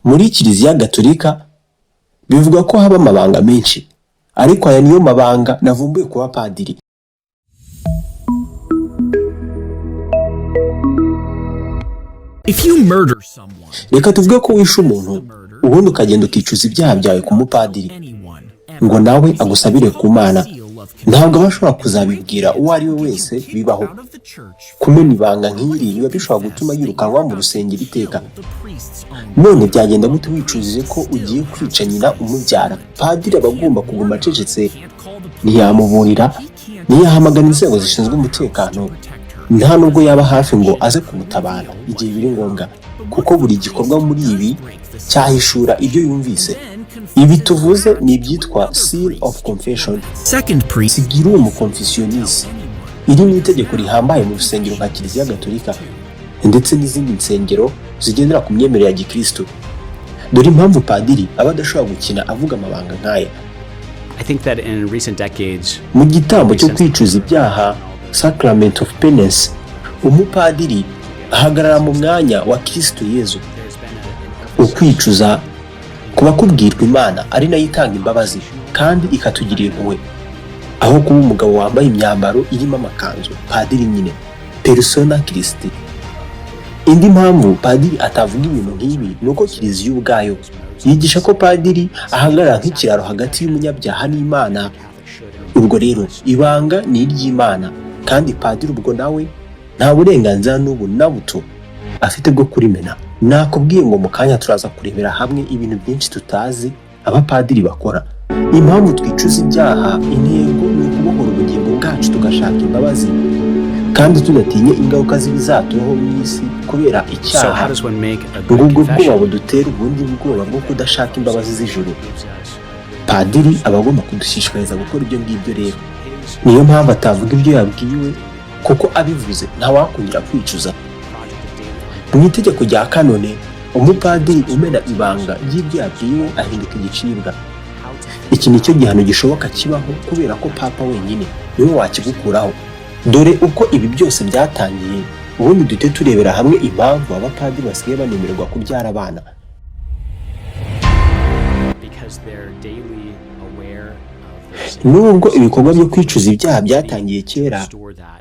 Muri Kiliziya Gatolika bivugwa ko haba amabanga menshi, ariko aya niyo mabanga navumbuye ku bapadiri. If you murder someone, Reka tuvuge ko wishe umuntu, ubundi ukagenda ukicuza ibyaha byawe ku mupadiri anyone, ngo nawe agusabire ku Mana. Ntabwo aba ashobora kuzabibwira uwo ari we wese bibaho. out of the church, Kumena ibanga nk'iri biba bishobora gutuma yirukanwa mu rusengero iteka. the priest's own None byagenda gute wicujije ko ugiye kwica nyina umubyara? Padiri aba agomba kuguma acecetse, call the ntiyamuburira, ntiyahamagara inzego zishinzwe umutekano, nta nubwo yaba hafi ngo aze kumutabara igihe biri ngombwa, kuko buri gikorwa muri ibi cyahishura ibyo yumvise. Ibi tuvuze ni ibyitwa seal of confession, second priest sigillum confessionis. Iri ni itegeko rihambaye mu rusengero nka Kiliziya Gatolika ndetse n'izindi nsengero zigendera ku myemerere ya gikristo. Dore impamvu padiri aba adashobora gukina avuga amabanga nk'aya. I think that in recent decades, Mu gitambo cyo kwicuza ibyaha, sacrament of penance, umupadiri ahagarara mu mwanya wa Kristo Yezu. there's been an Ukwicuza kuba kubwirwa Imana, ari nayo itanga imbabazi kandi ikatugirira impuhwe, aho kuba umugabo wambaye imyambaro irimo amakanzu, padiri nyine, persona Christi. Indi mpamvu padiri atavuga ibintu nk'ibi ni uko Kiliziya ubwayo yigisha ko padiri ahagarara nk'ikiraro hagati y'umunyabyaha n'Imana. Ubwo rero ibanga ni iry'Imana, kandi padiri ubwo nawe nta burenganzira n'ubu na buto afite bwo kurimena. Nakubwiye ngo mu kanya turaza kurebera hamwe ibintu byinshi tutazi abapadiri bakora. Impamvu twicuza ibyaha, intego ni ukubohora ubugingo bwacu, tugashaka imbabazi kandi tudatinye ingaruka z'ibizatubaho mu isi kubera So icyaha. how does one make a good Ngubwo ubwoba confession? budutera ubundi bwoba bwo kudashaka imbabazi z'ijuru. Padiri aba agomba kudushishikariza gukora ibyo ngibyo. Rero niyo mpamvu atavuga ibyo yabwiwe, kuko abivuze ntawakongera kwicuza. Mu itegeko rya kanone, umupadiri umena ibanga ry'ibyo yabwiwe ahinduka igicibwa. Iki ni cyo gihano gishoboka kibaho, kubera ko papa wenyine niwe wakigukuraho. Dore uko ibi byose byatangiye, ubundi duhite turebera hamwe impamvu abapadiri basigaye banemererwa kubyara abana. Because they're daily aware of their sin. Nubwo ibikorwa byo kwicuza ibyaha byatangiye kera,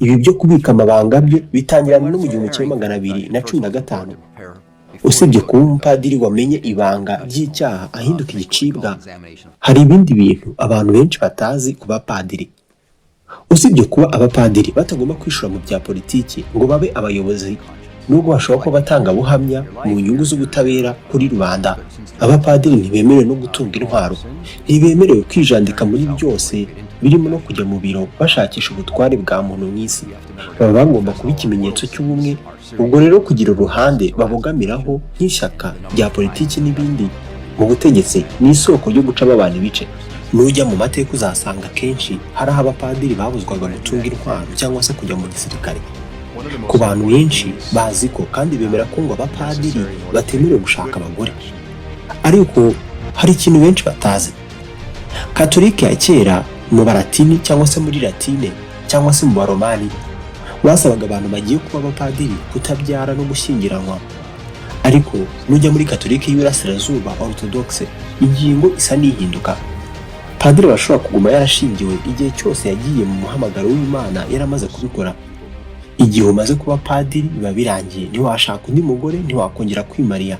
ibi byo kubika amabanga byo bitangirana no mu 1215. Usibye kuba umupadiri wamenye ibanga ry'icyaha ahinduka igicibwa, hari ibindi bintu abantu benshi batazi ku bapadiri. Usibye kuba abapadiri batagomba kwishora mu bya politiki ngo babe abayobozi, nubwo bashobora kuba abatangabuhamya mu nyungu z'ubutabera kuri rubanda, abapadiri ntibemerewe no gutunga intwaro, ntibemerewe kwijandika muri byose birimo no kujya mu biro bashakisha ubutware bwa muntu mu isi. Baba bagomba kuba ikimenyetso cy'ubumwe. Ubwo rero kugira uruhande babogamiraho nk'ishyaka rya politiki n'ibindi mu butegetsi ni isoko ryo gucamo abantu ibice. Nujya mu mateka uzasanga kenshi hari aho abapadiri babuzwaga gutunga intwaro cyangwa se kujya mu gisirikare. Ku bantu benshi bazi ko kandi bemera ko ngo abapadiri batemerewe gushaka abagore, ariko hari ikintu benshi batazi. Katolike ya kera, mu Baratini cyangwa se muri Latine cyangwa se mu Baromani, basabaga abantu bagiye kuba abapadiri kutabyara no gushyingiranwa. Ariko nujya muri Katolike y'Iburasirazuba, Orthodoxe, ingingo isa n'ihinduka. Padiri arashobora kuguma yarashingiwe igihe cyose yagiye mu muhamagaro w'Imana yaramaze kubikora. Igihe umaze kuba padiri biba birangiye, ntiwashaka undi mugore, ntiwakongera kwimariya.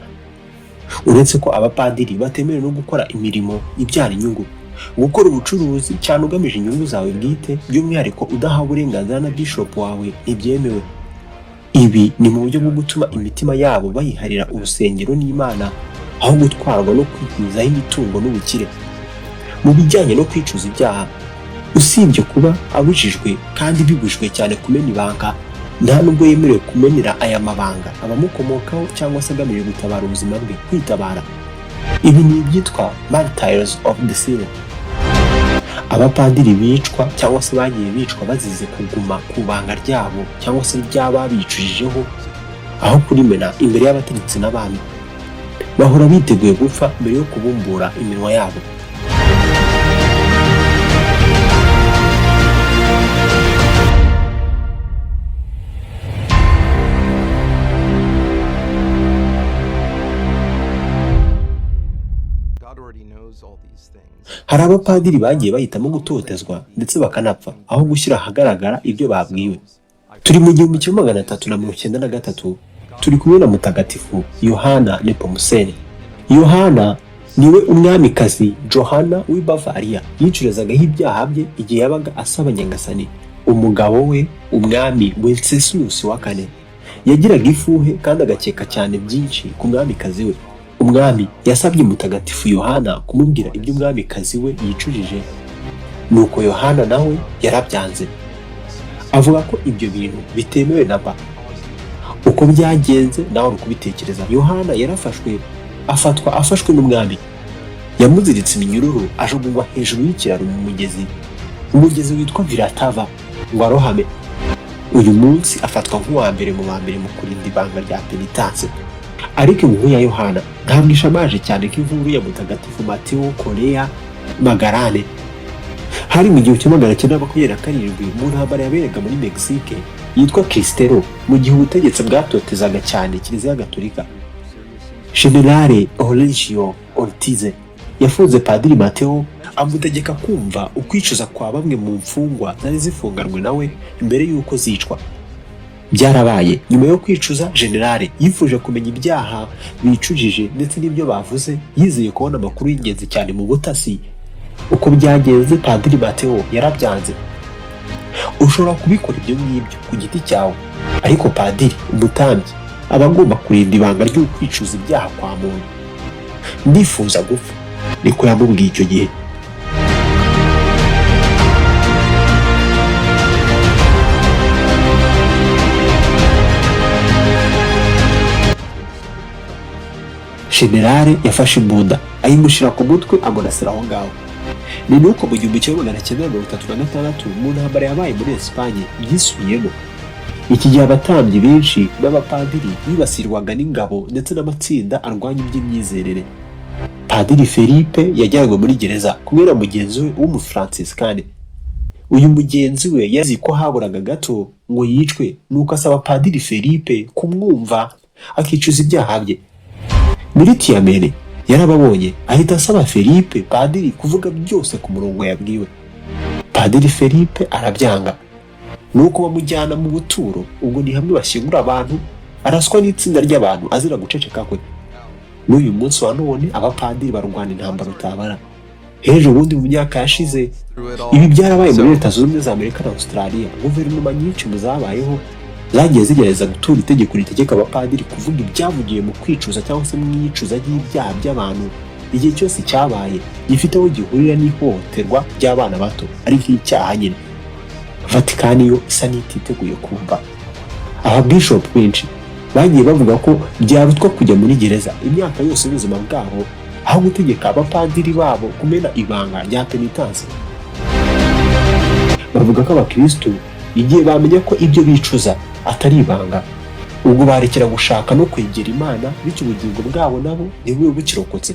Uretse ko abapadiri batemerewe no gukora imirimo ibyara inyungu, gukora ubucuruzi cyane ugamije inyungu zawe bwite, by'umwihariko udahawe uburenganzira na bishop wawe, ntibyemewe. Ibi ni mu buryo bwo gutuma imitima yabo bayiharira urusengero n'Imana, aho gutwarwa no kwigwizaho imitungo n'ubukire. Mu bijyanye no kwicuza ibyaha, usibye kuba abujijwe kandi bibujijwe cyane kumena ibanga, nta nubwo yemerewe kumenera aya mabanga abamukomokaho cyangwa se agamije gutabara ubuzima bwe, kwitabara. Ibi ni ibyitwa martyrs of the seal. Abapadiri bicwa cyangwa se bagiye bicwa bazize kuguma ku banga ryabo cyangwa se ry'ababicujijeho aho kurimena imbere y'abategetsi n'abami, bahora biteguye gupfa mbere yo kubumbura iminwa yabo. Hari abapadiri bagiye bahitamo gutotezwa ndetse bakanapfa aho gushyira ahagaragara ibyo babwiwe. Turi mu 1393, turi kumwe na Mutagatifu Yohana Nepomuseni. Yohana niwe umwamikazi Johanna w'i Bavaria yicurezagaho ibyaha bye igihe yabaga asaba Nyagasani. Umugabo we, umwami Wenceslas wa kane, yagiraga ifuhe kandi agakeka cyane byinshi ku mwamikazi we. Umwami yasabye Mutagatifu Yohana kumubwira ibyo umwamikazi we yicujije, nuko Yohana nawe yarabyanze, avuga ko ibyo bintu bitemewe na ba. Uko byagenze nawe uri kubitekereza. Yohana yarafashwe, afatwa afashwe n'umwami, yamuziritse iminyururu, ajugunywa hejuru y'ikiraro mu mugezi, umugezi witwa Viratava, ngo arohame. Uyu munsi afatwa nk'uwa mbere mu ba mbere mu kurinda ibanga rya penetense. Ariko inkuru ya Yohana ntabwo ishamaje cyane nk'inkuru ya Mutagatifu Mateo Korea Magarane. Hari mu 1927, mu ntambara yaberaga muri Mexique yitwa Cristero, mu gihe ubutegetsi bwatotezaga cyane Kiliziya Gatolika. Generale Horacio Ortiz yafunze Padiri Mateo, amutegeka kumva ukwicuza kwa bamwe mu mfungwa zari zifunganwe nawe mbere y'uko zicwa. Byarabaye. Nyuma yo kwicuza, generale yifuje kumenya ibyaha bicujije ndetse n'ibyo bavuze, yizeye kubona amakuru y'ingenzi cyane mu butasi. Uko byagenze, Padiri Mateo yarabyanze. Ushobora kubikora ibyo ngibyo ku giti cyawe, ariko padiri, umutambyi, aba agomba kurinda ibanga ry'ukwicuza ibyaha kwa muntu. "Ndifuza gupfa," niko yamubwiye icyo gihe. Generale yafashe imbunda ayimushyira ku mutwe, amurasira aho ngaho. Ni nuko mu 1936, mu ntambara yabaye muri Esipanye, byisubiyemo. Iki gihe abatambyi benshi n'abapadiri bibasirwaga n'ingabo ndetse n'amatsinda arwanya iby'imyizerere. Padiri Felipe yajyanywe muri gereza kumwe na mugenzi we w'Umufransisikani. Uyu mugenzi we yazi ko haburaga gato ngo yicwe, nuko asaba Padiri Felipe kumwumva akicuza ibyaha bye. Militiyamene yarababonye, ahita asaba Felipe padiri kuvuga byose ku murongo yabwiwe. Padiri Felipe arabyanga, nuko bamujyana mu buturo, ubwo ni hamwe bashyingura abantu, araswa n'itsinda ry'abantu azira guceceka kwe. N'uyu munsi wa none abapadiri barwana intambara utabara. H'ejo bundi mu myaka yashize, ibi byarabaye muri Leta Zunze Ubumwe za Amerika na Australia. Guverinoma nyinshi mu zabayeho zagiye zigerageza gutura itegeko ritegeka abapadiri kuvuga ibyavugiwe mu kwicuza cyangwa se mu iyicuza ry'ibyaha by'abantu igihe cyose cyabaye gifite aho gihurira n'ihohoterwa ry'abana bato, ari nk'icyaha nyine. Vatikani yo isa n'ititeguye kumva. Ababishopu benshi bagiye bavuga ko byarutwa kujya muri gereza imyaka yose y'ubuzima bwabo aho gutegeka abapadiri babo kumena ibanga rya penetense. Bavuga ko abakristu igihe bamenya ko ibyo bicuza atari ibanga, ubwo barekera gushaka no kwegera Imana, bityo ubugingo bwabo nabo ntibube bukirokotse.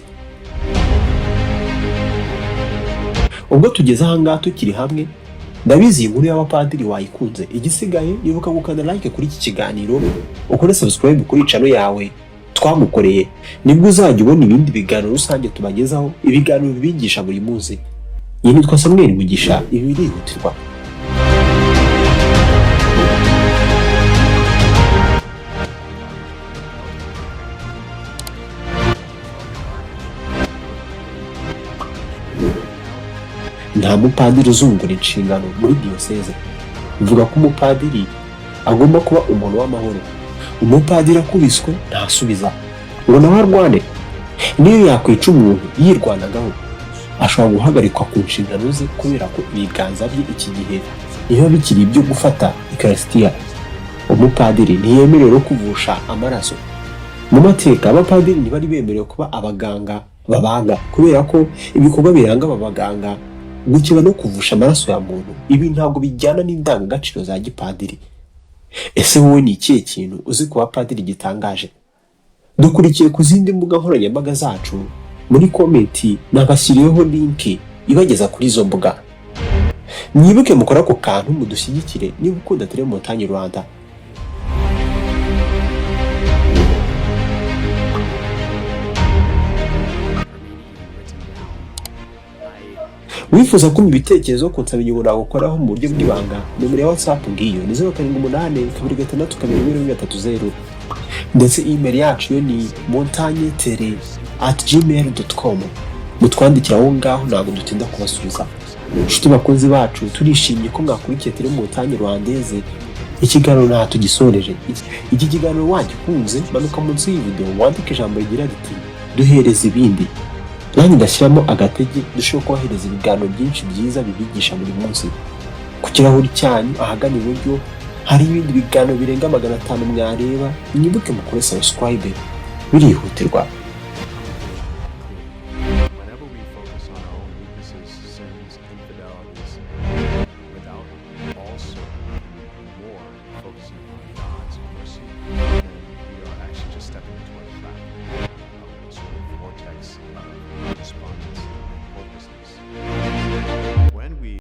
Ubwo tugeze ahangaha tukiri hamwe, ndabizi iyi nkuru y'abapadiri wayikunze. Igisigaye, ibuka gukanda like kuri iki kiganiro, ukore subscribe kuri channel yawe twagukoreye, nibwo uzajya ubona ibindi biganiro rusange tubagezaho, ibiganiro bibigisha buri munsi. Iyi nitwa Samuel Mugisha, ibi birihutirwa. Nta mupadiri uzungura inshingano muri diyoseze. Bivuga ko umupadiri agomba kuba umuntu w'amahoro. Umupadiri akubiswe ntasubiza ngo nawe arwane, niyo yakwica umuntu yirwanagaho, ashobora guhagarikwa ku nshingano ze kubera ko ibiganza bye iki gihe biba bikiri ibyo gufata ikarisitiya. Umupadiri ntiyemerewe no kuvusha amaraso. Mu mateka, abapadiri ntibari bemerewe kuba abaganga babaga, kubera ko ibikorwa biranga aba baganga, gukeba no kuvusha amaraso ya muntu, ibi ntabwo bijyana n'indangagaciro za gipadiri. Ese wowe ni ikihe kintu uzi ku bapadiri gitangaje? Dukurikiye ku zindi mbuga nkoranyambaga zacu. Muri comment nabashyiriyeho link ibageza kuri izo mbuga. Mwibuke mukore ako kantu mudushyigikire niba ukunda Tele Montagne Rwanda. Or maybe even written down. Wifuza kumva ibitekerezo, kunsaba inyungu nagukoraho mu buryo bw'ibanga, nimero ya WhatsApp ngiyo ni 0782621330, ndetse email yacu yo ni montagne tele@gmail.com. Mutwandikira aho ngaho, ntabwo dutinda kubasubiza. Inshuti bakunzi bacu, turishimye ko mwakurikiye Tele Montagne Rwandaise. Ikiganiro ntaho tugisoreje. Iki kiganiro wagikunze, manuka munsi y'iyi video wandike ijambo rigira riti "Duhereze ibindi", nanjye ndashyiramo agatege dushobora kubahereza ibiganiro byinshi byiza bibigisha buri munsi. Ku kirahuri cyanyu ahagana iburyo hari ibindi biganiro birenga 500 mwareba. Mwibuke mukore subscribe, birihutirwa.